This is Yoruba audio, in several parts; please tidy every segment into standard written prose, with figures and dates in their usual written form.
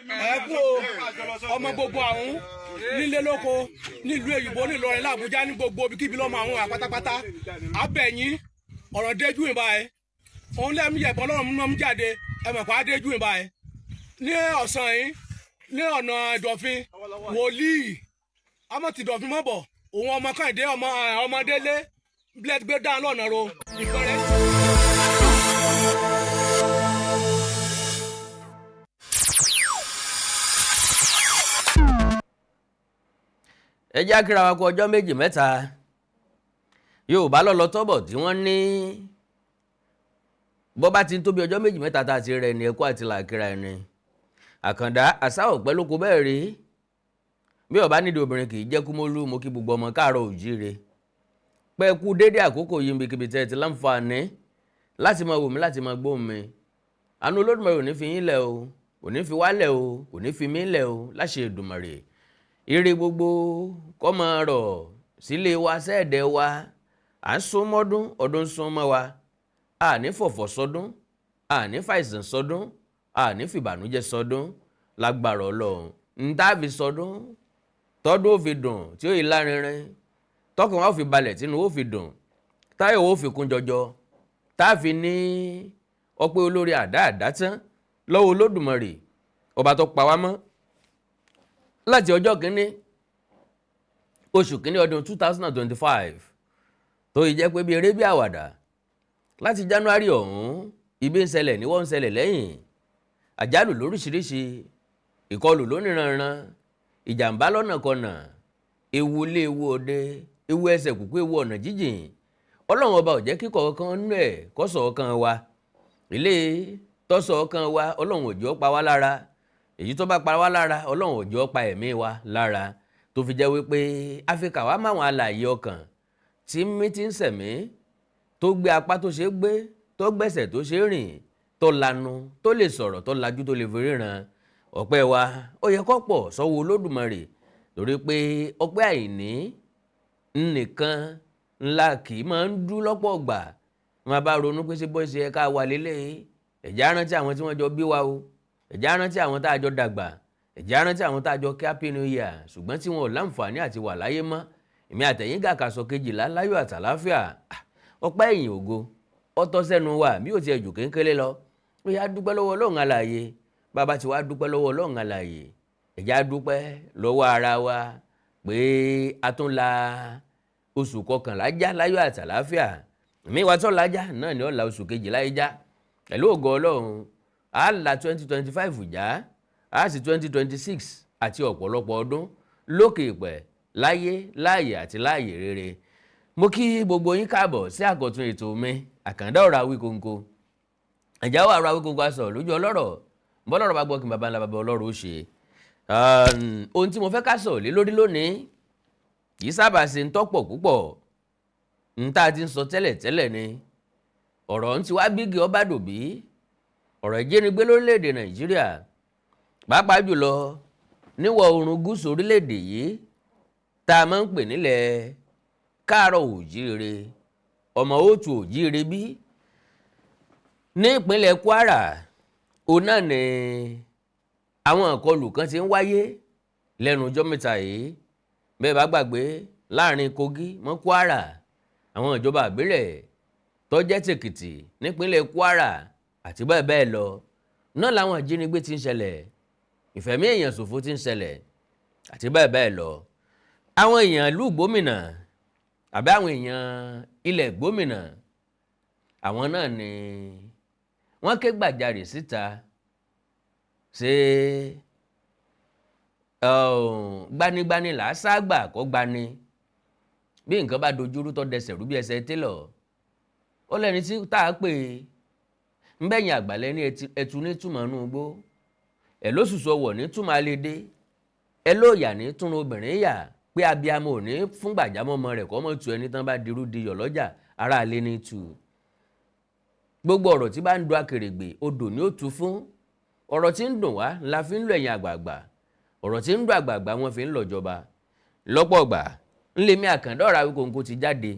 Ẹ kú o, ọmọ gbogbo àwọn nílé lóko, nílùú èyìnbó, nílọrin, làbújá, ní gbogbo ibikíbi lọ́mọ àwọn àpátápátá abẹ́yìn ọ̀rọ̀ déjú ìbá ẹ òun lẹ́mú yẹ̀bọn lọ́rùn mú mú jáde. Ẹ mọ̀ pé á déjú ìbá ẹ ní ọ̀sán yìí ní ọ̀nà Ìdọ̀fin wòlíì ọmọ ti Ìdọ̀fin mọ̀ bọ̀ òun ọmọ Kàìndé ọmọ ọmọdélé blẹ́ẹ̀ gbé dáhùn lọ́nà ro ìkan rẹ̀. Ẹ jẹ́ kíra wa kú ọjọ́ méjì mẹ́ta. Yorùbá lọ́lọ́ tọ́bọ̀ tí wọ́n ní bọ́ bá ti ń tóbi ọjọ́ méjì mẹ́ta tá a ti rẹ̀ ní ẹ̀kọ́ àti làákìrà ẹni. Àkàndá àṣà ọ̀pẹ́ ló kó bẹ́ẹ̀ rí bí ọba nídìí obìnrin kì í jẹ́ kúmólú. Mo kí gbogbo ọmọ káàárọ̀ òjíire pẹ́ kú déédéé àkókò yìí níbikíbi tẹ́ ẹ ti láǹfààní láti máa wò mí, láti máa gbóhùn mi. Àánú Olódùmarè ò ní fi yín lẹ̀ o, kò ní fi wálẹ̀ o, kò ní fi mí lẹ̀ o, láṣẹ Èdùmàrè. Ire gbogbo kó máa rọ̀ sílé wa, sẹ́ẹ̀dẹ̀ wa. À ń sún mọ́dún, ọdún ń sún mọ́ wa. A ní fọ̀fọ̀ sọdún, a ní fàìsàn sọdún, a ní fìbànújẹ́ sọdún lágbára Ọlọ́run. Ń tá a fi sọdún tọdún ó fi dùn, tí ó yìí lárinrin, tọkàn wa ó fi balẹ̀, tínú ó fi dùn, táyọ̀ ó fi kún jọjọ, tá a fi ní ọpẹ́ olórí àdá àdá tán lọ́wọ́ Olódùmarè, ọba tó pa wá mọ́ láti ọjọ́ kìíní oṣù kìíní ọdún 2025, tó yìí jẹ́ pé bí eré bí àwàdà láti January ọ̀hún, ibi ń ṣẹlẹ̀ ní wọ́n ń ṣẹlẹ̀ lẹ́yìn, àjálù lóríṣiríṣi, ìkọlù lóníranran, ìjàmbá lọ́nàkọnà, ewu ilé, ewu òde, ewu ẹsẹ̀ kúkú, ewu ọ̀nà jíjìn. Ọlọ́run ọba ò jẹ́ kíkọ̀ kan nú ẹ̀ kọ́sọ̀ kan wa. Ilé tọ́sọ̀ kan wa, Ọlọ́run ò jẹ́ ó pa wá lára. Èyí tó bá pa wá lára, Ọlọ́run ò jẹ́ ó pa ẹ̀mí wa lára, tó fi jẹ́ wípé Áfíríkà wa máwọn alààyè ọkàn tí mí ti ń sẹ̀mí, tó gbé apá tó ṣe é gbé, tó gbẹ́sẹ̀ tó ṣe é rìn, tó lanu tó lè sọ̀rọ̀, tó lajú tó lè fi ríran. Ọpẹ́ wa ó yẹ kó pọ̀ sọ́wọ́ Olódùmarè, torí pé ọpẹ́ àìní nìkan ńlá kì í máa ń dú lọ́pọ̀ gbà. Wọn bá ronú pé ṣé bọ́ ṣe ká wà lélẹ̀, ẹ̀já rántí àwọn tí wọ́n jọ bí wa o, ẹ̀já rántí àwọn tá a jọ dàgbà, ẹ̀já rántí àwọn tá a jọ kí happy new year, ṣùgbọ́n tí wọn ò láǹfààní àti wà láyé mọ́. Èmi àtẹ̀yìn gàkàsọ kejìlá láyọ̀ àtàláfíà. Ọpẹ́ ẹ̀yìn ògo ọtọ́ sẹ́nu wa bí ò tiẹ̀ jù kéńkéré lọ. Ó yá, dúpẹ́ lọ́wọ́ Ọlọ́run alààyè. Bàbá tí wàá dúpẹ́ lọ́wọ́ Ọlọ́run alààyè, ẹ̀já dúpẹ́ lọ́wọ́ ara wa pé a tún la oṣù kọkànlá já láyọ̀ àtàláfíà. Mi wá tó lájà náà ni ó la oṣù kejìlá yìí já pẹ̀lú ògo Ọlọ́run. Á la 2025 já, á sì 2026 àti ọ̀pọ̀lọpọ̀ ọdún lókè ìpẹ́, láyé, láàyè àti láàyè rere. Mo kí gbogbo yín káàbọ̀ sí àkọ́tún ètò mi, Àkàndá Ọ̀rọ̀ Awíkonko. Ẹ̀já wà ọ̀rọ̀ Awíkonko aṣọ lójú ọlọ́rọ̀, bọ́lọ́rọ̀ bá gbọ́ kí n bàbá ńlá bàbá ọlọ́rọ̀ ó ṣe. Ohun tí mo fẹ́ ká sọ̀rọ̀ lé lórí lónìí kì í sábà ṣe ń tọ́pọ̀ púpọ̀. Ń tá a ti ń sọ tẹ́lẹ̀ tẹ́lẹ̀ ni ọ̀rọ̀ ń ti wá bígi ọba dòbí, ọ̀rọ̀ ìjínigbé lórílẹ̀‐èdè Nàìjíríà, pàápàá jùlọ níwọ̀ oòrùn gúúsù orílẹ̀‐èdè yìí tá a máa ń pè nílẹ̀ káàárọ̀ òjíire, ọmọ òtù òjíire bí ní ìpínlẹ̀ Kwara. Òun náà ni àwọn ìkọlù kan ti ń wáyé lẹ́nu ọjọ́ mẹ́ta yìí. Bẹ́ẹ̀ bá gbàgbé, láàrin Kogi mọ́ Kwara, àwọn ìjọba àbílẹ̀ tó jẹ́ tèkìtì nípínlẹ̀ Kwara àti bẹ́ẹ̀ bẹ́ẹ̀ lọ náà làwọn ìjínigbé ti ń ṣẹlẹ̀, ìfẹ̀mí èèyàn ṣòfò ti ń ṣẹlẹ̀ àti bẹ́ẹ̀ bẹ́ẹ̀ lọ. Àwọn èèyàn ìlú Gbómìnà àbí àwọn èèyàn ilẹ̀ Gbómìnà, àwọn náà ni wọ́n ké gbàjarè síta ṣe gbanigbani là á ságbà kó gbani. Bí nǹkan bá dojúrú tó dẹsẹ̀ rú bí ẹsẹ̀ télọ̀, ó lẹ́ni tí tá a pè ń bẹ̀yìn àgbàlẹ́ ní ẹtu ní túmọ̀ nù gbó ẹ̀ lóṣùṣù ọwọ̀ ní túmọ̀ alédè ẹ lóòyà ní túnú obìnrin yà pé abiyamọ ò ní fún gbàjámọ́ ọmọ rẹ̀ kọ́ mọ́ tu ẹni tán bá dirú diyọ̀ lọ́jà ara àlè ní tu. Gbogbo ọ̀rọ̀ tí bá ń do akèrègbè odò ni ó tu fún. Ọ̀rọ̀ tí ń dùn wá la fi ń lọ ẹ̀yìn àgbààgbà, ọ̀rọ̀ tí ń dùn àgbààgbà wọn fi ń lọ jọba. Lọ́pọ̀ ọgbà ńlẹ̀mí Àkàndá Ọ̀rọ̀ Awíkonko ti jáde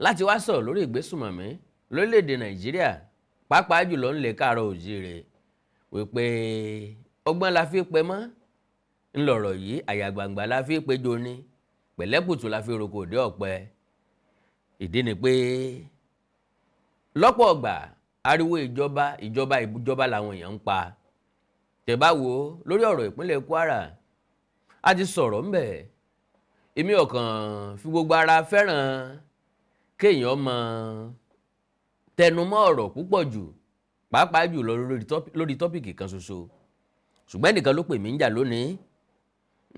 láti wá sọ̀rọ̀ lórí ìgbésùmọ̀mí lórílẹ̀‐èdè Nàìjíríà, pàápàá jùlọ ńlẹ̀ káàárọ̀ òjíire, wípé Ọgbọ́n la fi pẹ́ mọ́ ńlọrọ̀ yìí, àyà gbangba la fi péjọ ni, pẹ̀lẹ́kùtù la fi roko òde ọ̀pẹ. Ìdí ni pé lọ́pọ̀ ọgbà, ariwo ìjọba, ìjọba, ìjọba làwọn èèyàn ń pa. Tẹ́ bá wo lórí ọ̀rọ̀ ìpínlẹ̀ Kwara, a ti sọ̀rọ̀ ńbẹ̀. Èmi ọ̀kàn fi gbogbo ara fẹ́ràn kéèyàn mọ tẹnumọ́ ọ̀rọ̀ púpọ̀ jù, pàápàá jùlọ lórí topic kan ṣoṣo. Ṣùgbọ́n ẹnìkan ló pè mí ń jà lónìí.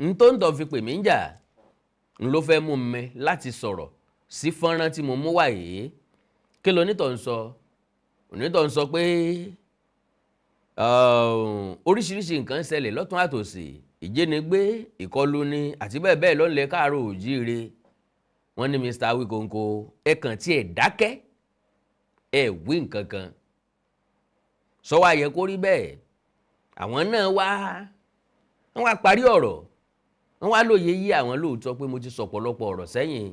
N tó ń tọ́ fi pè mí ń jà n ló fẹ́ mú mi láti sọ̀rọ̀ sí fọ́nrán tí mo mú wá yìí. Kí ló onítọ̀ ń sọ? Onítọ̀ ń sọ pé oríṣiríṣi nǹkan ń ṣẹlẹ̀ lọ́tún àtòsì, ìjínigbé, ìkọlù ni àti bẹ́ẹ̀ bẹ́ẹ̀ lọ́nlẹ̀ káàárọ̀ òjíire. Wọ́n ní Mr. Awikonko, ẹ kàn tí ẹ dákẹ́, ẹ wí nǹkan kan sọ wá yẹ kó rí bẹ́ẹ̀. Àwọn náà wá, wọ́n wá parí ọ̀rọ̀, wọ́n wá lóye yí àwọn lóòótọ́ pé mo ti sọ ọ̀pọ̀lọpọ̀ ọ̀rọ̀ sẹ́yìn,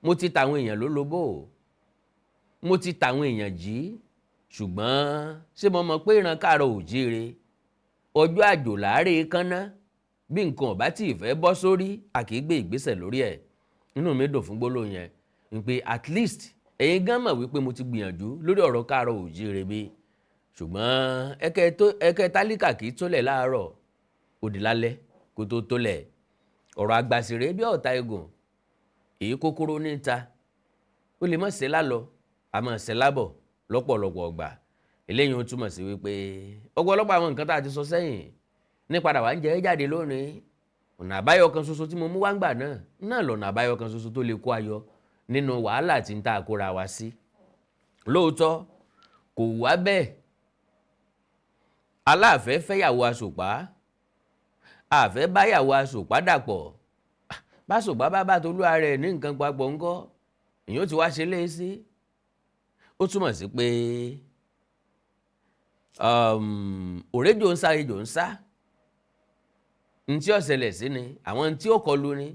mo ti tàwọn èèyàn lólobó, mo ti tàwọn èèyàn jí. Ṣùgbọ́n ṣé mo mọ̀ pé ìran káàárọ̀ òjíire, ọjọ́ àjò láàárẹ̀ kánná, bí nǹkan ọ̀bá tí ìfẹ́ bọ́ sórí, a kì í gbé ìgbésẹ̀ lórí ẹ̀. Inú mi dùn fún gbólóhùn yẹn n pé at least ẹ̀yin gan mọ̀ wípé mo ti gbìyànjú lórí ọ̀rọ̀ káàárọ̀ òjíire bí. Ṣùgbọ́n ẹ̀kẹ́ tálíkà kì í tólẹ̀ láàárọ̀, òdì lálẹ́ kó tó tólẹ̀. Ọ̀rọ̀ àgbàsìrè bí ọ̀tá egùn èyí kókóró níta, ó lè má ṣe lálọ, àmọ́ ṣe lábọ̀ lọ́pọ̀lọpọ̀ ọgbà. Eléyìí ó túmọ̀ sí wípé ọ̀pọ̀lọpọ̀ àwọn nǹkan tá a ti sọ sẹ́yìn ní padà wá ń jẹ́ jáde lónìí. Ọ̀nà àbáyọ kan ṣoṣo tí mo mú wá ń gbà náà náà lọ̀nà àbáyọ kan ṣoṣo tó lè kó ayọ̀ nínú wàhálà tí ń ta àkóra wa sí. Lóòótọ́ kò wá bẹ́ẹ̀, aláàfẹ́ fẹ́yàwó aṣòpá, àfẹ́ báyàwó aṣòpá dàpọ̀, báṣòpá bá bá tolúwa rẹ̀ ní nǹkan papọ̀ ńkọ́, èyàn ó ti wá ṣe léèsí. Ó túmọ̀ sí pé òrejò ń sá, ejò ń sá. Ntí ó ṣẹlẹ̀ sí ni àwọn ntí ó kọlu ni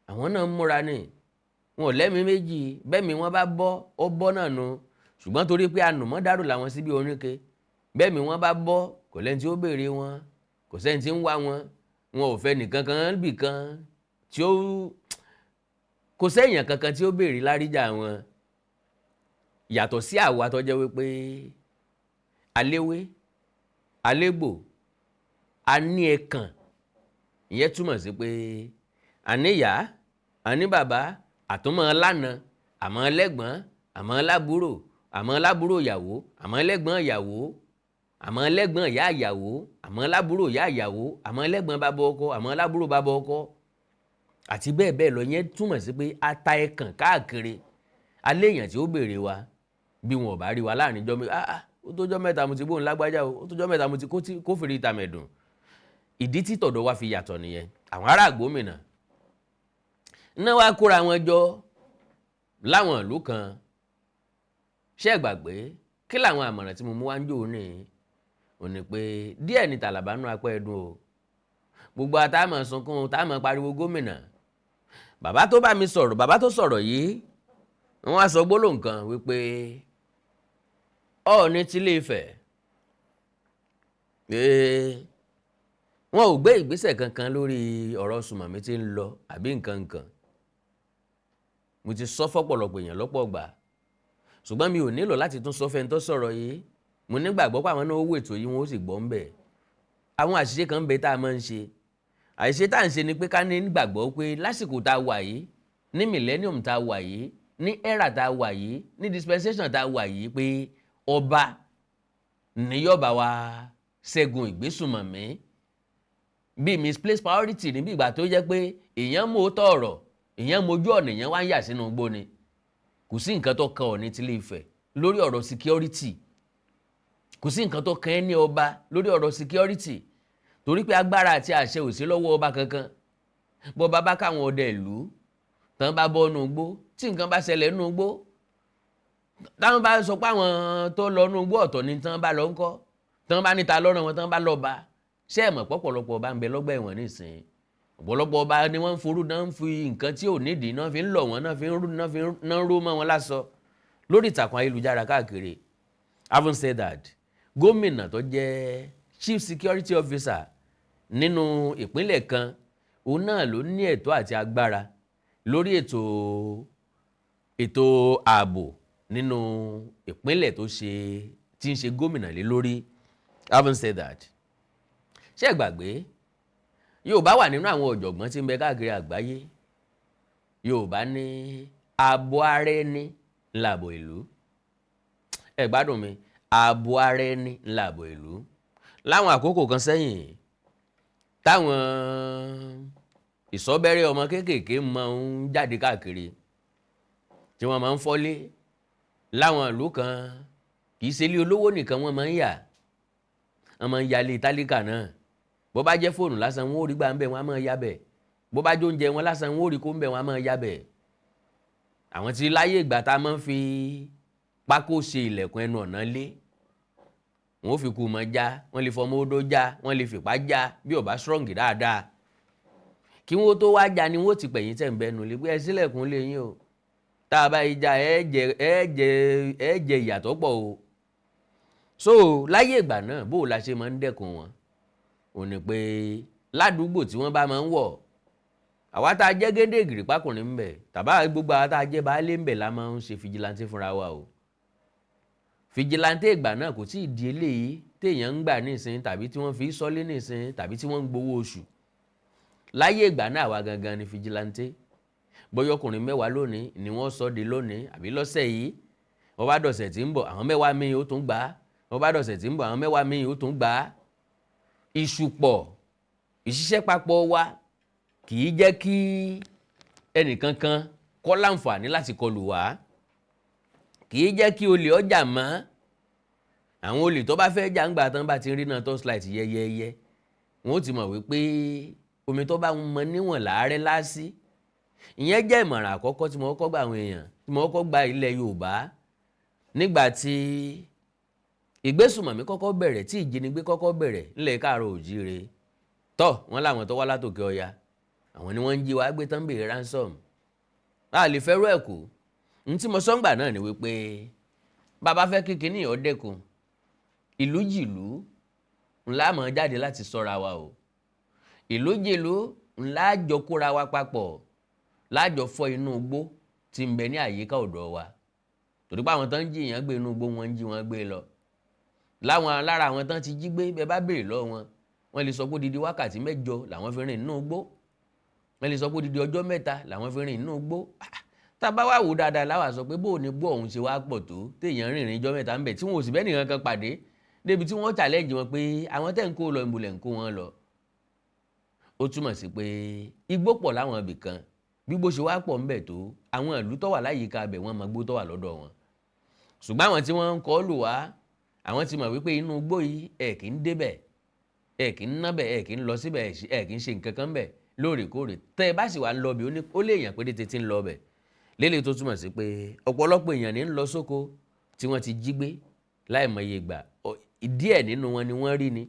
àwọn náà ń múra ni, wọn ò lẹ́mìí méjì. Bẹ́ẹ̀ mi wọ́n bá bọ́, ó bọ́ náà nu. Ṣùgbọ́n torí pé ànùmọ́ dárò làwọn síbi oníke, bẹ́ẹ̀ mi wọ́n bá bọ́, kò lẹ́ni tí ó béèrè wọn, kò sẹ́ni tí ń wá wọn, wọn ò fẹ́ nìkan kan bì kan tí ó kò sẹ́yìn kankan tí ó béèrè láríjà wọn, yàtọ̀ sí àwa tó jẹ́ wípé aléwé alégbò, a ní ẹ̀kàn. Ìyẹn túmọ̀ sí pé àníyá, àní bàbá, àtúmọ̀ lánàá, àmọ́ lẹ́gbọ̀n, àmọ́ lábúrò, àmọ́ lábúrò ìyàwó, àmọ́ lẹ́gbọ̀n ìyàwó, àmọ́ lẹ́gbọ̀n ìyá ìyàwó, àmọ́ lábúrò ìyá ìyàwó, àmọ́ lẹ́gbọ̀n bàbá ọkọ, àmọ́ lábúrò bàbá ọkọ àti bẹ́ẹ̀ bẹ́ẹ̀ lọ. Yẹn túmọ̀ sí pé a ta ẹ̀kàn káàkiri alẹ́. Èèyàn tí ó béèrè wa bí wọn ò bá rí wa láàrin ijọ́ mi, ah, ó tójọ́ mẹ́ta mo ti gbóhùn lágbájá o, ó tójọ́ mẹ́ta mo ti kófìrí ìtàmẹ̀dùn. Ìdí tí tọ̀dọ̀ wa fi yàtọ̀ nìyẹn. Àwọn ará gómìnà náà wá kóra wọn jọ láwọn ìlú kan. Ṣé ẹ gbàgbé kí làwọn àmọ̀ràn tí mo mú wá ń jò ní? Ò ní pé díẹ̀ ní tàlàbà nù apẹ́ ẹ̀dùn o. Gbogbo àtàmọ̀ sunkún, táàmọ̀ pariwo gómìnà. Bàbá tó bá mi sọ̀rọ̀, bàbá tó sọ̀rọ̀ yìí, wọ́n á sọ gbólóhùn kan wípé Ọọ̀ni tílé Ifẹ̀ pé wọn ò gbé ìgbésẹ̀ kankan lórí ọ̀rọ̀ sùmọ̀mí tí ń lọ àbí nǹkan nǹkan. Mo ti sọ fọ́pọ̀lọpọ̀ èèyàn lọ́pọ̀ gbà, ṣùgbọ́n mi ò nílò láti tún sọ fẹ́ni tó sọ̀rọ̀ yìí. Mo nígbàgbọ́ pé àwọn náà ó wò ètò yìí, wọn ó sì gbọ́ ń bẹ̀. Àwọn àṣìṣe kan ń bẹ tá a máa ń ṣe. Àṣìṣe tá à ń ṣe ni pé ká ní nígbàgbọ́ pé lásìkò tá a wà yìí, ní millennium tá a wà yìí, ní era tá a wà yìí, ní dispensation tá a wà yìí, pé ọba ní yóò bá wa ṣẹ́gun ìgbésùnmọ̀mí. Bíi misplaced priority níbi ìgbà tó jẹ́ pé èèyàn mú òótọ́ ọ̀rọ̀, èèyàn mojú ọ̀nà, èèyàn wá ń yà sínú igbó ni. Kò sí nǹkan tó kan Ọọ̀ni tílé Ifẹ̀ lórí ọ̀rọ̀ security, kò sí nǹkan tó kan ẹ́ ní ọba lórí ọ̀rọ̀ security, torí pé agbára àti àṣẹ ò sí lọ́wọ́ ọba kankan. Bọ́ bá bá káwọn ọdẹ ìlú tán bá bọ́ nù igbó, tí nǹkan bá ṣẹlẹ̀ nù igbó, táwọn bá sọ pé àwọn tó lọ nù igbó ọ̀tọ̀ ni, tán bá lọ ńkọ́? Tán bá níta lọ́rọ̀ wọn, tán bá lọ́ba, ṣé ẹ̀ mọ̀ pọ̀pọ̀lọpọ̀ ọba ń bẹ lọ́gbà ẹ̀wọ̀n nísìnyí? Ọ̀pọ̀lọpọ̀ ọba ni wọ́n ń forú náà, ń fi nǹkan tí ò nídìí náà fi ń lọ̀ wọ́n náà, fi ń rú náà, fi ń ró mọ́ wọn lásọ lórí ìtàkùn ayélujára káàkiri. Having said that, gómìnà tó jẹ́ Chief Security Officer nínú ìpínlẹ̀ kan, òun náà ló ní ẹ̀tọ́ àti agbára lórí ètò ààbò nínú ìpínlẹ̀ tó ṣe tí ń ṣe gómìnà lé lórí. Having said that, ṣé ẹ gbàgbé, Yorùbá wà nínú àwọn ọ̀jọ̀gbọ́n tí ń bẹ káàkiri àgbáyé. Yorùbá ní ààbò ara ẹni ńláàbò ìlú. Ẹ gbádùn mi, ààbò ara ẹni ńláàbò ìlú. Láwọn àkókò kan sẹ́yìn, táwọn ìsọ́bẹ̀rẹ̀ ọmọ kéékèèké máa ń jáde káàkiri, tí wọ́n máa ń fọ́lé láwọn ìlú kan, kì í ṣe ilé olówó nìkan wọ́n máa ń yà, wọ́n máa ń yalé tálíkà náà. Bó bá jẹ́ fóònù lásán wọn ò rí gbà ń bẹ̀, wọ́n á máa yá bẹ̀. Bó bá jó oúnjẹ wọn lásán wọn ò rí kó ń bẹ̀, wọ́n á máa yá bẹ̀. Àwọn tí láyé ìgbà tá a máa ń fi pákó ṣe ilẹ̀kùn ẹnu ọ̀nà lé, wọn ò fi kú mọ́ já, wọ́n lè fọmọ odó já, wọ́n lè fìpá já bí ó bá strong dáadáa. Kí wọ́n tó wá já ni wọ́n ti pẹ̀yìn tẹ̀ ń bẹnu lé pé ẹ sílẹ̀kùn lé yín o, tá a bá yí já, ẹ jẹ, ẹ jẹ, ẹ jẹ ìyàtọ̀ pọ̀ o. So láyé ìgbà náà, bó o la ṣe máa ń dẹ́kun wọn, ò ní pé ládùúgbò tí wọ́n bá máa ń wọ̀, àwa tá a jẹ́ géńdé ìgìrìpákùnrin ń bẹ̀, tàbá gbogbo àwa tá a jẹ́ baálé ń bẹ̀ la máa ń ṣe vigilante fúnra wa o. Vigilante ìgbà náà kò tí ì di eléyìí téèyàn ń gbà nísìn, tàbí tí wọ́n fi sọ́lé nísìn, tàbí tí wọ́n ń gbowó oṣù. Láyé ìgbà náà, àwa gangan ni vigilante. Bóyá ọkùnrin 10 lónìí ni wọ́n sọ di lónìí àbí lọ́sẹ̀ yìí, wọ́n bá dọ̀sẹ̀ tí ń bọ̀, àwọn 10 míì ó tún gbà á. Wọ́n bá dọ̀sẹ̀ tí ń bọ̀, àwọn 10 míì ó tún gbà á. Ìṣùpọ̀ ìṣiṣẹ́ papọ̀ wa kì í jẹ́ kí ẹnìkankan kọ́ láǹfààní láti kọlù wá, kì í jẹ́ kí olè ọjà mọ́. Àwọn olè tó bá fẹ́ jà ń gbà tán bá ti rí náà torchlight yẹ́yẹ́yẹ́, wọ́n ó ti mọ̀ wípé omi tó bá ń mọ níwọ̀n láàárẹ̀ lásì. Ìyẹn jẹ́ ìmọ̀ràn àkọ́kọ́ tí mo kọ́kọ́ gba àwọn èèyàn, tí mo kọ́kọ́ gba ilẹ̀ Yorùbá nígbà tí ìgbésùmọ̀mí kọ́kọ́ bẹ̀rẹ̀, tí ìjínigbé kọ́kọ́ bẹ̀rẹ̀ ńlẹ̀ káàárọ̀ òjíire. Tọ́ wọ́n láwọn tó wá látòkè ọya, àwọn ni wọ́n ń jí wa gbé tán, béèrè ransom. A lè fẹ́rù ẹ̀ kú. N tí mo sọ́ngbà náà ni wípé bàbá fẹ́ kí kinní ó dẹ́kun, ìlú jìlú ńlá mọ̀ jáde láti sọ́ra wa o. Ìlú jìlú ńlá jọ kóra wa papọ̀, lájọ fọ́ inú igbó tí ń bẹ ní àyíká ọ̀dọ̀ wa, torí pé àwọn tán ń jí èèyàn gbé inú igbó, wọn ń jí wọn gbé lọ. Láwọn lára àwọn tán ti jí gbé, bẹ́ẹ̀ bá béèrè lọ́wọ́ wọn, wọ́n lè sọ pé odidi wákàtí 8 làwọn fi rìn nínú igbó, wọ́n lè sọ pé odidi ọjọ́ 3 làwọn fi rìn nínú igbó. Tá a bá wà wò dáadáa, láwà sọ pé bóò ní gbó ọ̀hún ṣe wá pọ̀ tó, téèyàn rìnrìn ijọ́ 3 ń bẹ̀, tí wọn ò sì bẹ́ẹ̀ nìkan kan pàdé débi tí wọ́n challenge wọn pé àwọn tẹ́ ń kó lọ, ìbùlẹ̀ ń kó wọn lọ. Ó túmọ̀ sí pé igbó pọ̀ láwọn ibì kan. Bí gbó ṣe wá pọ̀ ńbẹ̀ tó, àwọn ìlú tó wà láyìíká abẹ̀, wọ́n mọ gbó tó wà lọ́dọ̀ wọn. Ṣùgbọ́n àwọn tí wọ́n ń kọ́ lù wá, àwọn ti mọ̀ wípé inú igbó yìí, ẹ̀ kì í débẹ̀, ẹ̀ kì í nábẹ̀, ẹ̀ kì í lọ síbẹ̀, ẹ̀ kì í ṣe nǹkan kan bẹ̀ lóòrèkóòrè. Tẹ́ ẹ bá sì wà ń lọ bẹ̀, ó lé èèyàn péréte tí ń lọ bẹ̀ lélẹ̀, tó túmọ̀ sí pé ọ̀pọ̀lọpọ̀ èèyàn ní ń lọ sóko tí wọ́n ti jí gbé láìmọye ìgbà. Díẹ̀ nínú wọn ni wọ́n rí ni,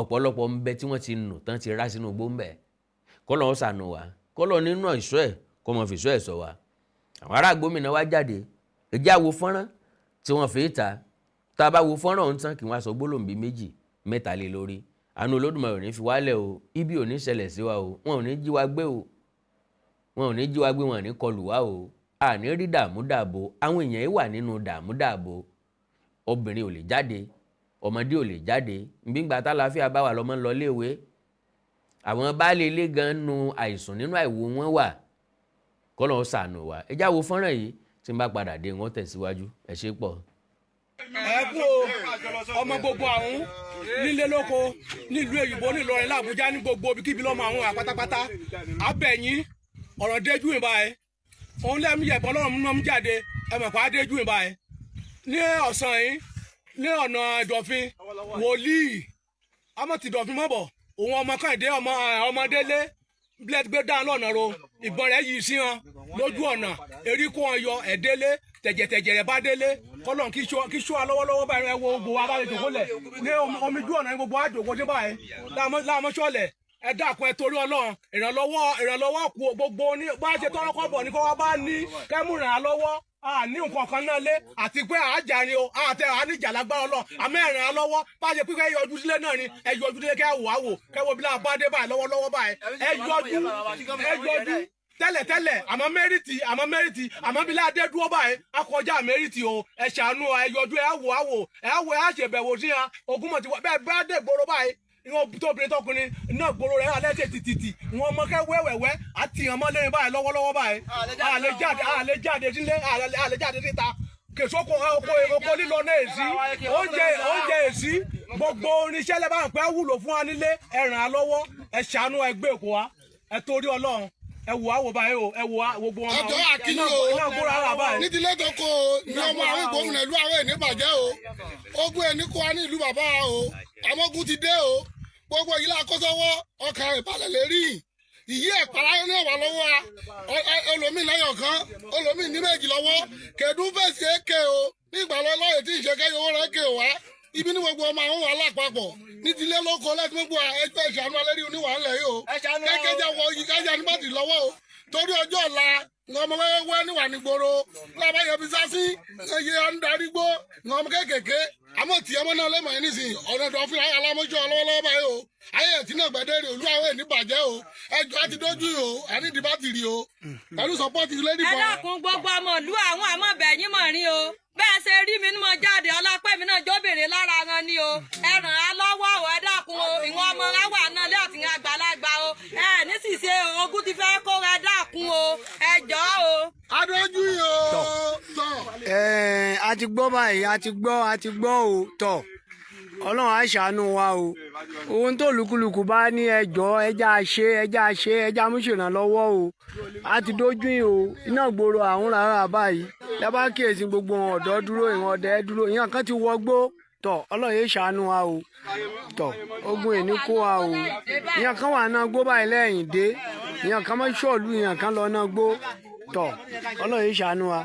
ọ̀pọ̀lọpọ̀ ń bẹ tí wọ́n ti nù tán, ti rá sínú igbó ń bẹ̀. Kọ́lọ́ ń ṣàánú wa, kọ́lọ́ nínú ìṣọ́ ẹ̀ kọ́ mọ̀ fìṣọ́ ẹ̀ sọ wa. Àwọn ará gómìnà wa jáde. Ẹ jẹ́ á wo fọ́nrán tí wọ́n fi ta. Tá a bá wo fọ́nrán ọ̀hún tán, kí wọ́n á sọ gbólóhùn bíi méjì mẹ́ta lé lórí. Àánú Olódùmarè ò ní fi wálẹ̀ o. Ibi ò ní ṣẹlẹ̀ sí wa o. Wọn ò ní jí wa gbé o, wọn ò ní jí wa gbé, wọn ò ní kọlù wá o. Àní rí dààmú dààbò. Àwọn èèyàn yìí wà nínú dààmú dààbò. Obìnrin ò lè jáde, ọmọdé ò lè jáde. Nbígbà tálàáfíà bá wà, lọ́mọ ń lọ léèwé. Àwọn baálé ilé gan nu àìsùn nínú àìwò wọn wà. Kọ́lọ́ ó ṣàánú wa. Ẹ já wo fọ́nrán yìí. Tí n bá padà dé, wọ́n tẹ̀síwájú. Ẹ ṣé pọ̀. Ẹ kú o, ọmọ gbogbo àwọn nílé lóko, nílùú èyìnbó, nílọrin, làbújá, ní gbogbo ibikíbi lọ́mọ àwọn àpátápátá abẹ́yìn ọ̀rọ̀ déjú ìbá ẹ òun lẹ́mú yẹ̀bọn lọ́rùn mú jáde. Ẹ mọ̀ pa déjú ìbá ẹ ní ọ̀sán yìí ní ọ̀nà ìdọ̀fin wòlíì ọmọ ti dọ̀fin mọ́bọ̀ òun ọmọ Kàìndé ọmọ ọmọdélé blẹ́d gbé dáhùn lọ́nà ro ìbọn rẹ̀ yìí sí wọn lójú ọ̀nà, erí kó wọn yọ ẹ̀délé tẹ̀jẹ̀tẹ̀jẹ̀ rẹ̀ bá délé. Kọ́lọ́n kí sọ lọ́wọ́lọ́wọ́ báyìí. Ẹ wo gbogbo wa bá lè jòkó lẹ̀ ní omi ojú ọ̀nà ní gbogbo àjòkó dé báyìí láàmú sọ̀lẹ̀. Ẹ dákun, ẹ torí Ọlọ́run, ìrànlọ́wọ́, ìrànlọ́wọ́ kù. Gbogbo ní bá ṣe tọrọ kọ́bọ̀ ní kó wá bá ní kẹ́mú ràn án lọ́wọ́. A ní nǹkan kan náà lé àti pé àájà ni o, àtẹ àníjà lágbára Ọlọ́run, àmọ́ ẹ ràn án lọ́wọ́. Bá ṣe pípẹ́ yọjú sílé náà ni, ẹ yọjú sílé kẹ́ wò á wò, kẹ́ wo bí láà bá dé báyìí lọ́wọ́lọ́wọ́ báyìí. Ẹ yọjú, ẹ yọjú. Tẹ́lẹ̀tẹ́lẹ̀ àmọ́ mẹ́rìtì, àmọ́ mẹ́rìtì, àmọ́ bí láàdé dúró báyìí akọjá mẹ́rìtì o. Ẹ ṣàánú, ẹ yọjú, ẹ wò á wò, ẹ wò, ẹ ṣèbẹ̀wò sí ya. Ogun mọ̀ ti wá bẹ́ẹ̀ bá dé gbòòrò báyìí, ìwọ̀n tóbìnrin tọkùnrin náà gbòòrò rẹ̀ alẹ́ ṣe tìtìtì wọn mọ kẹ́ wẹ́wẹ́wẹ́ àti ìyàn mọ́lẹ́rin báyìí lọ́wọ́lọ́wọ́ báyìí. Àlè jáde, àlè jáde sílé, àlè jáde síta, kèsókò oko oko lílọ náà èsì oúnjẹ, oúnjẹ èsì, gbogbo oníṣẹ́ lẹ́bàá pé wúlò fún wa nílé. Ẹ ràn á lọ́wọ́, ẹ ṣàánú, ẹ gbé èkó wa, ẹ torí Ọlọ́run, ẹ wò á wò báyìí o, ẹ wò á gbogbo wọn. Ẹjọ́ àkíní o. Iná gbóra ara báyìí. Ní tilé tó kó o ní ọmọ àwọn ìgbóhùn ìlú àwọn èní bàjẹ́ o. Ogun ẹni kó wa ní ìlú bàbá o, àmọ́gun ti dé o. Gbogbo yìí lákòsọ́wọ́ ọkàn ìbàlẹ̀ lérí ìyí ẹ̀pàrà ní ẹ̀wà lọ́wọ́ wa. Olómi lẹ́yọ̀ kan, olómi ní méjì lọ́wọ́ kẹ̀dú fèsì èké o. Nígbà lọ́yẹ̀ tí ìṣe kẹ́yọ̀ owó rẹ̀ ké wá ibi ní gbogbo ọmọ àwọn wà lápapọ̀ ní tilé lóko láti gbogbo ẹgbẹ́ ìṣàánú alẹ́rí oníwàhálẹ̀ yìí o. Kẹ́kẹ́ jẹ́ wọ yìí kájà ní bàtì lọ́wọ́ o, torí ọjọ́ ọ̀la ọmọ wẹ́wẹ́ níwà nígboro lábàáyọ fi sásí ẹyẹ andarígbó ọmọ kéékèèké. Àmọ́ tí ọmọ náà lẹ́mọ̀ yẹn nísìnyí ọ̀nà ìdọ̀fin alámọ́jọ́ lọ́wọ́lọ́wọ́ báyìí o. Ayé ẹ̀tí náà gbẹ̀dẹ́rẹ̀ olú àwọn èní bàjẹ́ o. Ẹjọ́ àti dójú o, àní ìdí bátìrì o pẹ̀lú sọpọ́ọ̀tì lẹ́dí Ẹ bọ̀. dákun, gbogbo ọmọ ìlú àwọn àmọ́ bẹ̀yìn mọ̀ rí o. Bẹ́ẹ̀ ṣe rí mi ní mo jáde ọlọ́pẹ́ mi náà jóbìnrin lára wọn ni o. Ẹ ràn á lọ́wọ́ o, ẹ dákun o. Ìwọ̀n ọmọ wa wà náà lé àti àgbàlagbà o. Ẹ nísinsìnyí ogun ti fẹ́ kó, ẹ dákun o, ẹ jọ̀ọ́ o. Adójú yìí o tọ̀. Ẹ̀ẹ́n, a ti gbọ́ báyìí, a ti gbọ́, a ti gbọ́ o. Tọ̀, Ọlọ́run á ṣàánú wa o. Ohun tó lùkùlùkù bá ní, ẹjọ́ ẹja ṣe, ẹja ṣe, ẹja mú ṣèrànlọ́wọ́ o. A ti dójú yìí o. Iná gbòòrò àwọn rárá báyìí lábá kíyèsí, gbogbo wọn ọ̀dọ́ dúró, ìwọ̀n ọ̀dẹ́ dúró, ìyẹn kan ti wọgbó. Tọ̀, Ọlọ́run yóò ṣàánú wa o. Tọ̀, ogun èní kó wa o. Ìyẹn kan wà náà gbó báyìí lẹ́yìn dé, ìyẹn kan mọ́ ṣọ́ọ̀lù, ìyẹn kan lọ náà gbó. Tọ̀, Ọlọ́run yóò ṣàánú wa.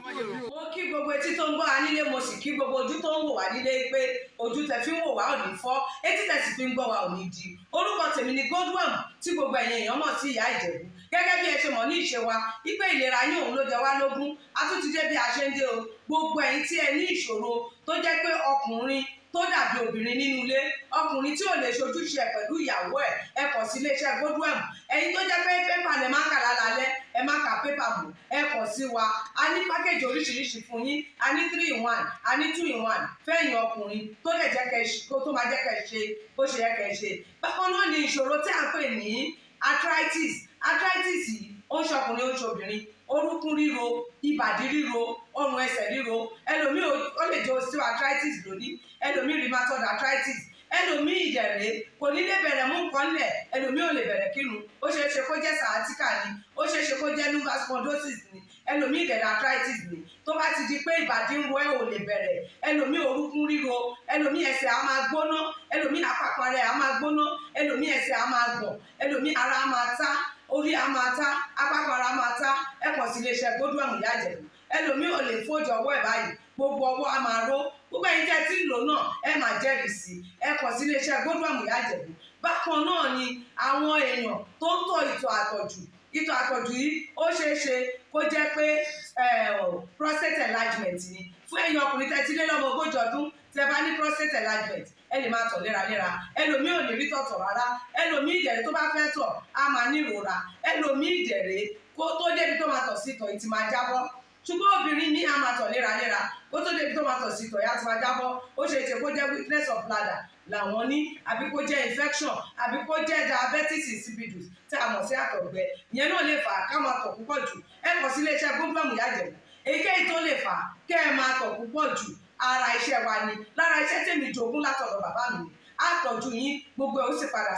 Mo kí gbogbo etí tó ń gbọ́ wa nílé, mo sì kí gbogbo ojú tó ń wò wá nílé pé ojú tẹ fi ń wò wá ò ní fọ́, etí tẹ sì fi ń gbọ́ wa ò ní di. Orúkọ tèmi ni Godwin, tí gbogbo ẹ̀yin èèyàn mọ̀ sí Ìyá Ìjẹ̀bú. Gẹ́gẹ́ bí ẹ ṣe mọ̀ ní ìṣe wa wípé ìlera yín òun ló jẹ wá lógún, a tún ti dé bí a ṣe ń dé o. Gbogbo ẹ̀yin tí ẹ ní ìṣòro tó jẹ́ pé ọkùnrin tó dàbí obìnrin nínú ilé, ọkùnrin tí ò lè ṣojúṣe ẹ pẹ̀lú ìyàwó ẹ̀, ẹ kàn sí iléeṣẹ́ Godwin. Ẹ̀yin tó jẹ́ pé pépà lẹ máa ń kà lálálẹ́, ẹ má ka pépà mọ́, ẹ kàn sí wa. A ní package oríṣiríṣi fún yín. A ní 3 in 1, a ní 2 in 1 fẹ́yìn ọkùnrin tó lè jẹ́ kẹ́ kó tó máa jẹ́ kẹ́ ṣe bó ṣe yẹ kẹ́ ṣe. Bákan náà ni ìṣòro tí à ń pè ní arthritis. Arthritis yìí, ó ń ṣọkùnrin, ó ń ṣobìnrin. Orúnkún ríro, ìbàdí ríro, ọrùn ẹsẹ̀ ríro, ẹlòmíì ó lè jẹ́ osteoarthritis lónìí, ẹlòmíì rheumatoid arthritis, ẹlòmíì ìdẹ̀rẹ̀ kò ní lè bẹ̀rẹ̀ mú nǹkan lẹ̀, ẹlòmíì ò lè bẹ̀rẹ̀ kírun. Ó ṣeé ṣe kó jẹ́ sciatica ni, ó ṣeé ṣe kó jẹ́ lumbar spondylosis ni, ẹlòmíì ìdẹ̀rẹ̀ arthritis ni. Tó bá ti di pé ìbàdí ń ro ẹ́, ò lè bẹ̀rẹ̀, ẹlòmíì orúnkún ríro, ẹlòmíì ẹsẹ̀ á máa gbóná, ẹlòmíì àpapọ̀ rẹ̀ á máa gbóná, ẹlòmíì ẹsẹ̀ á máa gbọ̀n, ẹlòmíì ara á máa tá, orí á máa tá, apákan ara máa tá, ẹ kàn sí iléeṣẹ́ Godwin Ìyá Ìjẹ̀bú. Ẹlòmíì ò lè fóòjì ọwọ́ ẹ̀ báyìí, gbogbo ọwọ́ á máa ró. Gbogbo ẹ̀yin tẹ́ ẹ ti ń lò náà, ẹ máa jẹ́rìí sí i. Ẹ kàn sí iléeṣẹ́ Godwin Ìyá Ìjẹ̀bú. Bákan náà ni àwọn èèyàn tó ń tọ̀ ìtọ̀ àtọ̀jù. Ìtọ̀ àtọ̀jù yìí, ó ṣeé ṣe kó jẹ́ pé prostate enlargement ni. Fún ẹ̀yin ọkùnrin tẹ́ ti lé lọ́mọ 40 ọdún, tẹ́ bá ní prostate enlargement, ẹ lè máa tọ̀ léraléra. Ẹlòmíì ò ní rí tọ̀tọ̀ rárá, ẹlòmíì ìdẹ̀rẹ̀ tó bá fẹ́ tọ̀ á máa ní ìrora, ẹlòmíì ìdẹ̀rẹ̀ kó tó débi tó máa tọ̀ sí ìtọ̀ yìí ti máa jábọ́. Ṣùgbọ́n obìnrin ní a máa tọ̀ léraléra, kó tó débi tó máa tọ̀ sí ìtọ̀ yìí á ti máa jábọ́. Ó ṣe é ṣe kó jẹ́ weakness of bladder làwọn ní, àbí kó jẹ́ infection, àbí kó jẹ́ diabetes insipidus tí a mọ̀ sí àtọ̀gbẹ. Ìyẹn náà lè fà á ká máa tọ̀ púpọ̀ jù. Ẹ kàn sí iléeṣẹ́ Godwin Ìyá Ìjẹ̀bú. Èyíkéyìí tó lè fà á kẹ́ ẹ máa tọ̀ púpọ̀ jù, ara iṣẹ́ wa ni. Lára iṣẹ́ tèmi jogún látọ̀dọ̀ bàbá mi ni á tọ́jú yín, gbogbo ẹ̀ ó sì padà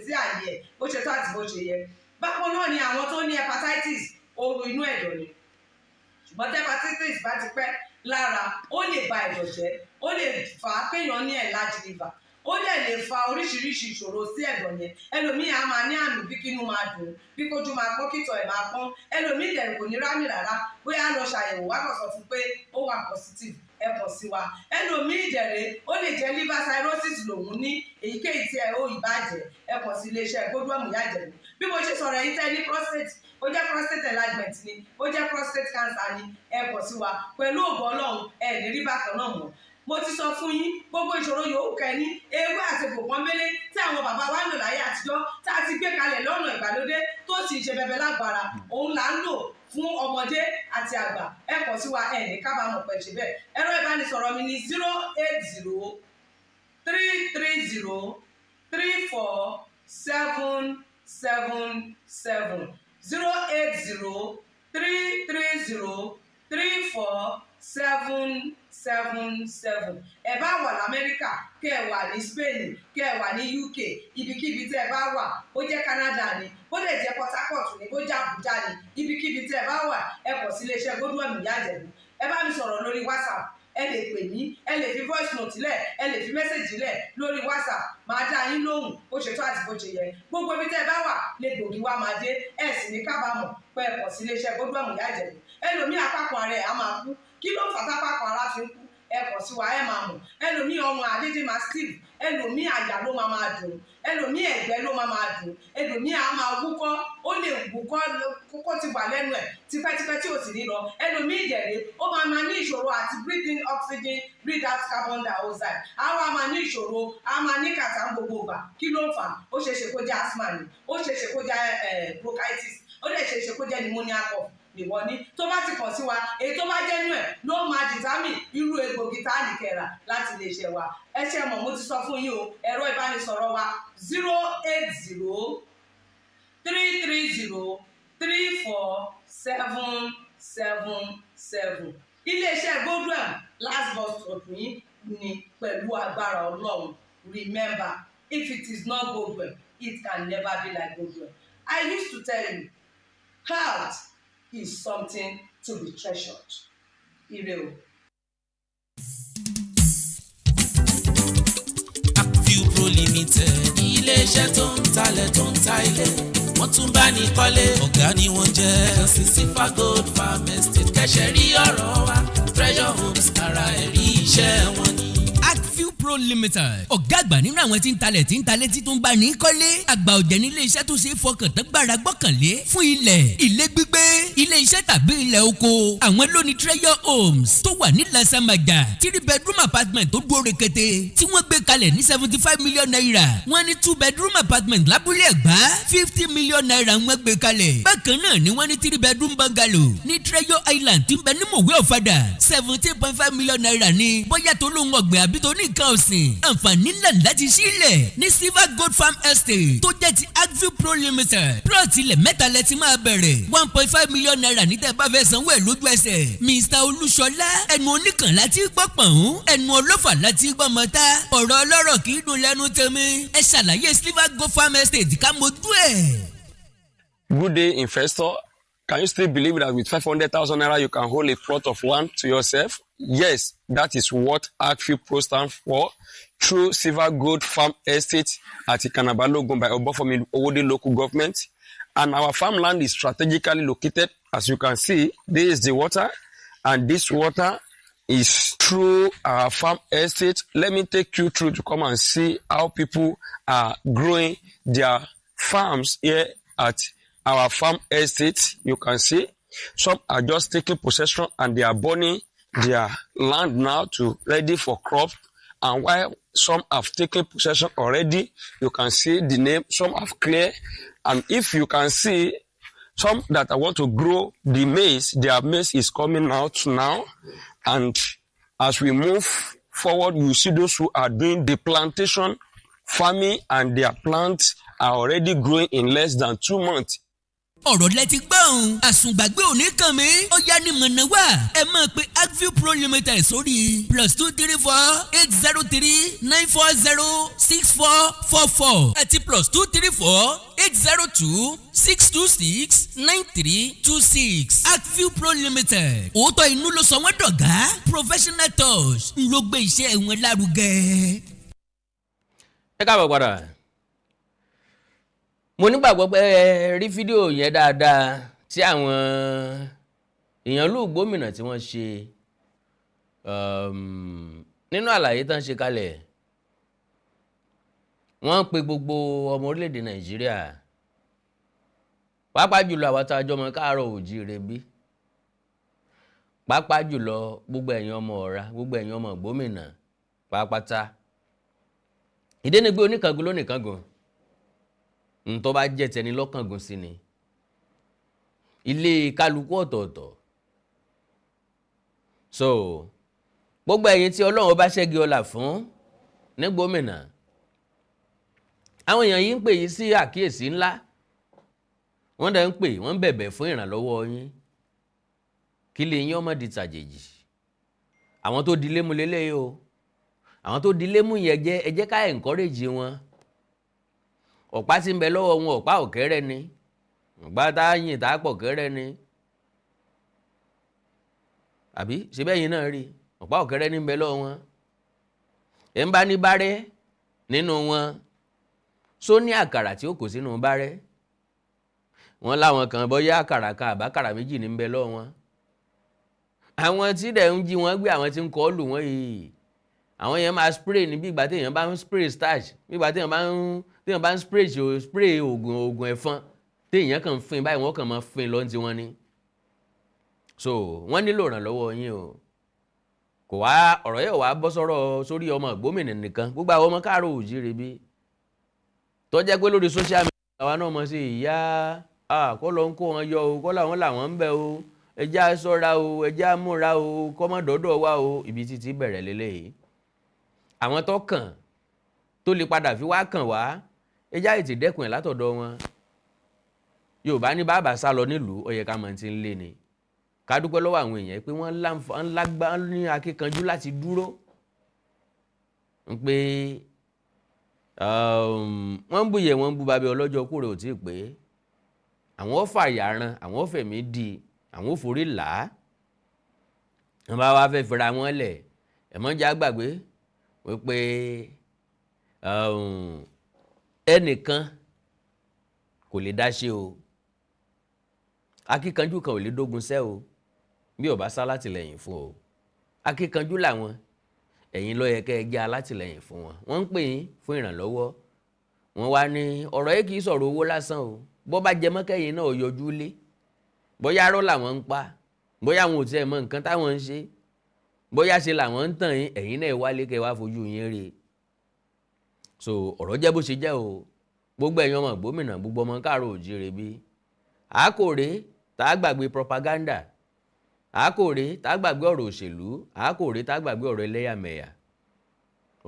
sí àyè ẹ̀ bó ṣe tó àti bó ṣe yẹ. Bákan náà ni àwọn tó ní hepatitis, ooru inú ẹ̀dọ̀ ni. Ṣùgbọ́n tí hepatitis bá ti pẹ́ lára, ó lè ba ẹ̀dọ̀ jẹ́, ó lè fà á kéèyàn ní enlarged liver, ó dẹ̀ lè fa oríṣiríṣi ìṣòro sí ẹ̀dọ̀ yẹn. Ẹlòmíì á máa ní àmì bí kínú máa dùn, bí kójú máa pọ́n, kítọ̀ ẹ̀ máa pọ́n. Ẹlòmíì dẹ̀ kò ní rámì rárá. Bóyá lọ ṣàyẹ̀wò wá kàn sọ fún pé ó wà positive. Ẹ kàn sí wa. Ẹlòmíì ìdẹ̀rẹ̀, ó lè jẹ́ liver cirrhosis lòun ní. Èyíkéyìí tí ẹ ó ìbàjẹ́, ẹ kàn sí iléeṣẹ́ Godwin Ìyá Ìjẹ̀bú. Bí mo ṣe sọ̀rọ̀, ẹ̀yin tẹ́ ní prostate, ó jẹ́ prostate enlargement ni, ó jẹ́ prostate cancer ni, ẹ kàn sí wa. Pẹ̀lú ògo Ọlọ́run, ẹ ní rí bákan náà mọ́. Mo ti sọ fún yín, gbogbo ìṣòro yòówù kẹ́ni, ewé àti egbò pọ́nbélé tí àwọn bàbá wa ń lò láyé àtijọ́, tá a ti gbé kalẹ̀ lọ́nà ìgbàlódé, tó sì ń ṣe bẹbẹ lágbára, òun là ń lò fún ọmọdé àti àgbà. Ẹ kàn sí wa, ẹ ní kábàámọ̀ pẹ̀ ṣe bẹ́ẹ̀. Ẹ̀rọ ìbánisọ̀rọ̀ mi ní 08033034777, 08033034777. Ẹ bá wà lamẹ́ríkà, kẹ́ ẹ wà ní Spain, kẹ́ ẹ wà ní UK, ibikíbi tẹ́ ẹ bá wà, ó jẹ́ Canada ni, ó lè jẹ́ Port Harcourt ni, ó jẹ́ Abuja ni, ibikíbi tẹ́ ẹ bá wà, ẹ kàn sí iléeṣẹ́ Godwin Ìyá Ìjẹ̀bú. Ẹ bá mi sọ̀rọ̀ lórí WhatsApp, ẹ lè pè mí, ẹ lè fi voice note lẹ̀, ẹ lè fi message lẹ̀ lórí WhatsApp, máa dá yín lóhùn bó ṣe tó àti bó ṣe yẹ. Gbogbo ibi tẹ́ ẹ bá wà lè gbòógì wá máa dé. Ẹ sì ní kábàámọ̀ pé ẹ kàn sí iléeṣẹ́ Godwin Ìyá Ìjẹ̀bú. Ẹlòmíì, apákan ara ẹ̀ á máa kú. Kí ló fà tápákan ara fi ń kú? Ẹ kàn sí wa, ẹ máa mọ̀. Ẹlòmíì, ọrùn àdédé máa stiff. Ẹlòmíì, àyà ló máa máa dùn. Ẹlòmíì, ẹ̀gbẹ́ ló máa máa dùn. Ẹlòmíì á máa wúkọ́, ó lè wúkọ́ kókó ti wà lẹ́nu ẹ̀ tipẹ́tipẹ́ tí ò sì ní lọ. Ẹlòmíì ìjẹ̀rẹ̀, ó máa máa ní ìṣòro àti breathe in oxygen, breathe out carbon dioxide. Á wá máa ní ìṣòro, á máa ní kàtà gbogbo ìgbà. Kí ló ń fà? Ó ṣeé ṣe kó jẹ́ asthma ni, ó ṣeé ṣe kó jẹ́ bronchitis, ó lè ṣeé ṣe kó jẹ́ pneumonia cough nìwọ ní. Tó bá ti kàn sí wa, èyí tó bá jẹ́ nú ẹ̀ ló máa determine irú egbògi tá a ní kẹrà láti lè ṣe wa. Ẹ ṣe mọ̀, mo ti sọ fún yín o. Ẹ̀rọ ìbánisọ̀rọ̀ wa, 08033034777. Iléeṣẹ́ Godwin, last bus stop yín ni pẹ̀lú agbára Ọlọ́run. Remember, if it is not Godwin, it can never be like Godwin. I used to tell you, health is something to be treasured. Ire o. Akview Pro Limited, iléeṣẹ́ tó ń talẹ̀, tó ń ta ilé, wọ́n tún bá ní kọ́lé. Ọ̀gá ni wọ́n jẹ́. Sí Silver Gold Farm Estate, kẹ́sẹ̀ rí ọ̀rọ̀ wa. Treasure Homes, ara ẹ̀rí iṣẹ́ wọn ni. Akview Pro Limited, ọ̀gá àgbà nínú àwọn tí ń talẹ̀, tí ń talẹ̀, tí tó ń bá ní kọ́lé. Àgbà ọ̀jẹ̀ ní ilé iṣẹ́ tó ṣe é fọkàn tán, gbára gbọ́kànlé fún ilẹ̀, ilé gbígbé, ilé iṣẹ́ tàbí ilẹ̀ oko. Àwọn ló ní Treasure Homes tó wà ní Lasamaja, three bedroom apartment tó dúró rekete tí wọ́n gbé kalẹ̀ ní ₦75 million. Wọ́n ní two bedroom apartment lábúlé Ẹ̀gbá, ₦50 million wọ́n gbé kalẹ̀. Bákan náà ni wọ́n ní three bedroom bungalow ní Treasure Island tí ń bẹ ní Mòwe Ọ̀fadà, ₦17.5 million ní. Bóyá tó lóun ọ̀gbìn àbí tó ní nǹkan ọ̀sìn, àǹfààní ńlá láti sílẹ̀ ní Silver Gold Farm Estate tó jẹ́ ti Agview Pro Limited. Plot ilẹ̀ mẹ́ta lẹ ti máa bẹ̀rẹ̀, ₦1.5 million ní tẹ́ bá fẹ́ sanwó ẹ̀ lójú ẹsẹ̀. Mr Olúṣọlá, ẹnu oníkàn láti gbọ́ pọ̀n, ẹnu ọlọ́fà láti gbọ́ mọ́tá. Ọ̀rọ̀ ọlọ́rọ̀ kì í dùn lẹ́nu tèmi. Ẹ ṣàlàyé Silver Gold Farm Estate ká mojú ẹ̀. Good day, investor. Can you still believe that with 500,000 naira you can hold a plot of land to yourself? Yes, that is what Agview Pro stands for through Silver Gold Farm Estate at Ikanabalogun by Obafemi Owode Local Government. And our farmland is strategically located. As you can see, this is the water, and this water is through our farm estate. Let me take you through to come and see how people are growing their farms here at our farm estate. You can see some are just taking possession and they are burning their land now to ready for crop. And while some have taken possession already, you can see the name, some have cleared. And if you can see some that I want to grow the maize, their maize is coming out now. And as we move forward, you see those who are doing the plantation farming, and their plants are already growing in less than 2 months. Ọ̀rọ̀ lẹ ti gbọ́n, àsùngbàgbé òní kàn mí. Ó yá ní mọ̀nà wá, ẹ máa pe Agview Pro Limited sórí +234 803 940 6444 àti +234 802 626 9326. Agview Pro Limited, òótọ́ inú ló sọ wọ́n dọ̀gá. Professional touch ń ló gbé iṣẹ́ wọn lárugẹ. Ẹ káàbọ̀ padà. Mo nígbàgbọ́ pé ẹ rí fídíò yẹn dáadáa tí àwọn èèyàn lù gómìnà tí wọ́n ṣe. Nínú àlàyé tán ṣe kalẹ̀, wọ́n ń pe gbogbo ọmọ orílẹ̀-èdè Nàìjíríà, pàápàá jùlọ àwọn tá a jọ ọmọ káàárọ̀ òjíire bí, pàápàá jùlọ gbogbo ẹ̀yin ọmọ Ọ̀ra, gbogbo ẹ̀yin ọmọ Ìgbómìnà pàápàá. Ìdí ni pé oníkangun lónìkangun, ntọ́ bá jẹ́ tẹni lọ́kàngun sí ni ilé kálukú ọ̀tọ̀ọ̀tọ̀. So gbogbo ẹ̀yin tí Ọlọ́run bá ṣẹ́gi ọlà fún ní gómìnà, àwọn èèyàn yìí ń pè yín sí àkíyèsí ńlá. Wọ́n dẹ̀ ń pè, wọ́n ń bẹ̀bẹ̀ fún ìrànlọ́wọ́ yín kí lè yín ọmọ di tàjèjì. Àwọn tó di lémú lélẹ́yìí o, àwọn tó di lémú yẹn jẹ́, ẹ jẹ́ ká encourage wọn. Ọ̀pá tí ń bẹ lọ́wọ́ wọn, ọ̀pá ọ̀kẹ́rẹ́ ni, ọ̀pá tá a yìn tá a pọ̀ kẹ́rẹ́ ni, àbí ṣe bẹ́ẹ̀ yín náà rí? Ọ̀pá ọ̀kẹ́rẹ́ ní ń bẹ lọ́wọ́ wọn. Ẹ̀ ń bá ní bárẹ́ nínú wọn, só ní àkàrà tí ó kò sínú bárẹ́ wọn láwọn kan, bọ́yá àkàrà kan àbákàrà méjì ní ń bẹ lọ́wọ́ wọn. Àwọn tí dẹ̀ ń jí wọn gbé, àwọn tí ń kọ́ lù wọ́n yìí, àwọn yẹn máa spray ní bí ìgbà téèyàn bá ń spray starch, bí ìgbà téèyàn bá ń spray spray oògùn ẹ̀fọn, téèyàn kàn ń fin báyìí, wọ́n kàn máa fin lọ́n tí wọ́n ní. So wọ́n nílò ìrànlọ́wọ́ yín o. Kò wá ọ̀rọ̀ yóò wá bọ́ sọ́rọ̀ sórí ọmọ Ìgbómìnà nìkan, gbogbo àwọn ọmọ káàárọ̀ òjíire bí tó jẹ́ pé lórí social media àwa náà mọ̀ sí ìyá kọ́ ló ń kó wọn yọ o, kọ́ làwọn làwọn ń bẹ o, ẹjẹ́ á ṣọ́ra o, ẹjẹ́ á múra o, kọ́mọ́dọ́dọ̀ wa o. Ibi títí bẹ̀rẹ̀ lélẹ́yìí, àwọn tó kàn tó lè padà fi wá kàn wá, ẹjẹ́ àìtì dẹ́kun ẹ̀ látọ̀dọ̀ wọn. Yorùbá ní bàbá sá lọ nílùú, ó yẹ ká mọ̀ tí ń lé ni. Ká dúpẹ́ lọ́wọ́ àwọn èèyàn pé wọ́n lágbá ní akíkanjú láti dúró ń pé wọ́n ń búyẹ̀, wọ́n ń bú babẹ́ ọlọ́jọ́ kúrò ò tí ì pé àwọn ó fàyà ran, àwọn ó fẹ̀mí di, àwọn ó forí là á. Wọ́n bá wá fẹ́ fira wọn lẹ̀, ẹ̀mọ́jà gbàgbé wípé ẹnìkan kò lè dá ṣe o, akíkanjú kan ò lè dógun sẹ́ o bí ò bá sá látìlẹ́yìn fún o. Akíkanjú làwọn, ẹ̀yin ló yẹ kẹ́ ẹ jẹ́ alátìlẹ́yìn fún wọn. Wọ́n ń pè yín fún ìrànlọ́wọ́. Wọ́n wá ní ọ̀rọ̀ yìí kì í sọ̀rọ̀ owó lásán o. Bó bá jẹ mọ́kẹ́yìn náà yọjú lé, bóyá arọ́ làwọn ń pa, bóyá àwọn ò tiẹ̀ mọ nǹkan táwọn ń ṣe, bóyá ṣe làwọn ń tàn yín, ẹ̀yin náà wálé kẹ́ wá fojú yín rí. So ọ̀rọ̀ jẹ́ bó ṣe jẹ́ o. Gbogbo ẹ̀yin ọmọ Ìgbómìnà, gbogbo ọmọ káàárọ̀ òjíire bí, àákòrè tá a gbàgbé propaganda, àákòrè tá a gbàgbé ọ̀rọ̀ òṣèlú, àákòrè tá a gbàgbé ọ̀rọ̀ ẹlẹ́yàmẹ̀yà,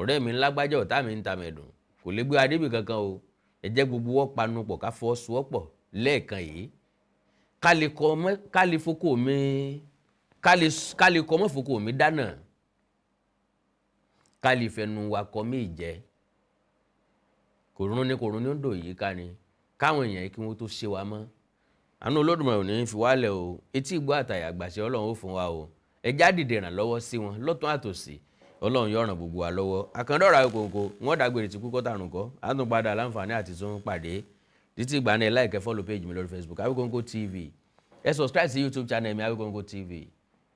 ọ̀rẹ́ mi ńlágbájá, ọ̀tá mi ń ta mẹ̀dùn, kò lè gbé adébì kankan o. Ẹ jẹ́ gbogbo wọ́n panu pọ̀, ká fọwọ́sowọ́pọ̀ lẹ́ẹ̀kan yìí, ká lè foko mi, ká lè kọ́ mọ́ foko mi dáná, ká lè fẹnu wa kọ́ mí jẹ. Kò rún ní, kò rún ní ó ń dò yìí ká ni káwọn èèyàn yìí kí wọ́n tó ṣe wa mọ́. Àánú Olódùmarè ò ní fi wálẹ̀ o. Etí ìgbọ́ àtàyà àgbàṣe, Ọlọ́run ó fún wa o. Ẹ já dìde ìrànlọ́wọ́ sí wọn lọ́tún àtòsí. Ọlọ́run yóò ràn gbogbo wa lọ́wọ́. Àkàndọ̀rọ̀ Awikonko, wọ́n dágbére tí kúkọ́ tàrùn kọ́, á tún padà láǹfààní àti tún pàdé. Títí ìgbà náà, ẹ like, follow page mi lórí Facebook, Awikonko TV. Ẹ subscribe sí YouTube channel mi, Awikonko TV.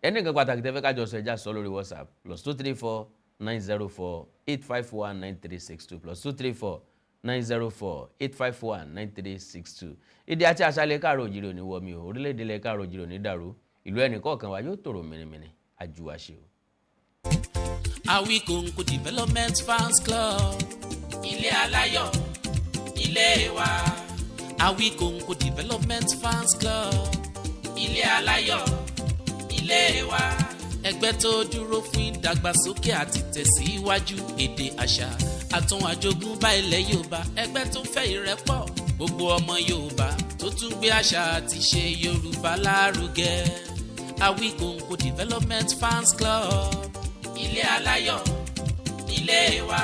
Ẹnì kan pàtàkì tẹ́fẹ́ kájọ sọ, ẹja sọ lórí WhatsApp: +234 904 851 9362, +234 904 851 9362. Èdè àti àṣàlẹ̀ káàrọ̀ òjìrì òní wọmi o, orílẹ̀-èdè ilẹ̀ káàrọ̀ òjìrì òní dàrú, ìlú ẹnì kọ̀ọ̀kan wa yóò tòrò mìnìmìnì àjùwàṣe o. Awikonko Development Fans Club, ilé aláyọ̀ ilé wa. Awikonko Development Fans Club, ilé aláyọ̀ ilé wa. Ẹgbẹ́ tó dúró fún ìdàgbàsókè àti tẹ̀síwájú èdè, àṣà àtún àjogúnbá ilẹ̀ Yorùbá. Ẹgbẹ́ tó fẹ́ ìrẹ́pọ̀ gbogbo ọmọ Yorùbá, tó tún gbé àṣà àti ṣe Yorùbá lárugẹ. Awikonko Development Fans Club, ilé aláyọ̀ ilé wa.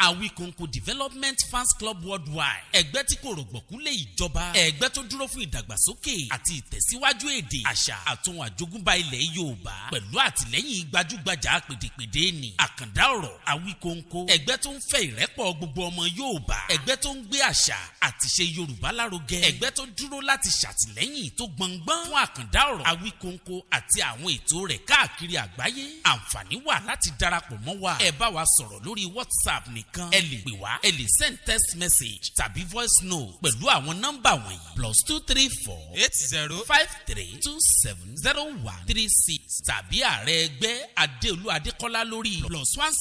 Awikonko Development Fans Club Worldwide, ẹgbẹ́ tí kò rọ̀gbọ̀kú lé ìjọba, ẹgbẹ́ tó dúró fún ìdàgbàsókè àti ìtẹ̀síwájú èdè, àṣà àtun àjogúnbá ilẹ̀ Yorùbá, pẹ̀lú àtìlẹ́yìn gbajúgbajà pèdèpèdè ni Àkàndá Ọ̀rọ̀ Awikonko, ẹgbẹ́ tó ń fẹ́ ìrẹ́pọ̀ gbogbo ọmọ Yorùbá, ẹgbẹ́ tó ń gbé àṣà àti ṣe Yorùbá lárugẹ, ẹgbẹ́ tó dúró láti ṣàtìlẹ́yìn tó gbọngbọ́n fún Àkàndá Ọ̀rọ̀ Awikonko àti àwọn ètò rẹ̀ káàkiri àgbáyé. Àǹfààní wà láti darapọ̀ mọ́ wa. Ẹ bá wa sọ̀rọ̀ lórí WhatsApp nìkan. Ẹ lè pè wá, ẹ lè send text message tàbí voice note pẹ̀lú àwọn nọ́mbà wọ̀nyí: +234 80 53270136, tàbí ààrẹ ẹgbẹ́ Adéolú Adékọ́lá lórí +1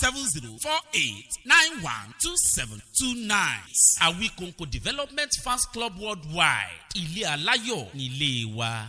7048912729. Awikonko Development Fans Club Worldwide, ilé aláyọ̀ nílé wa.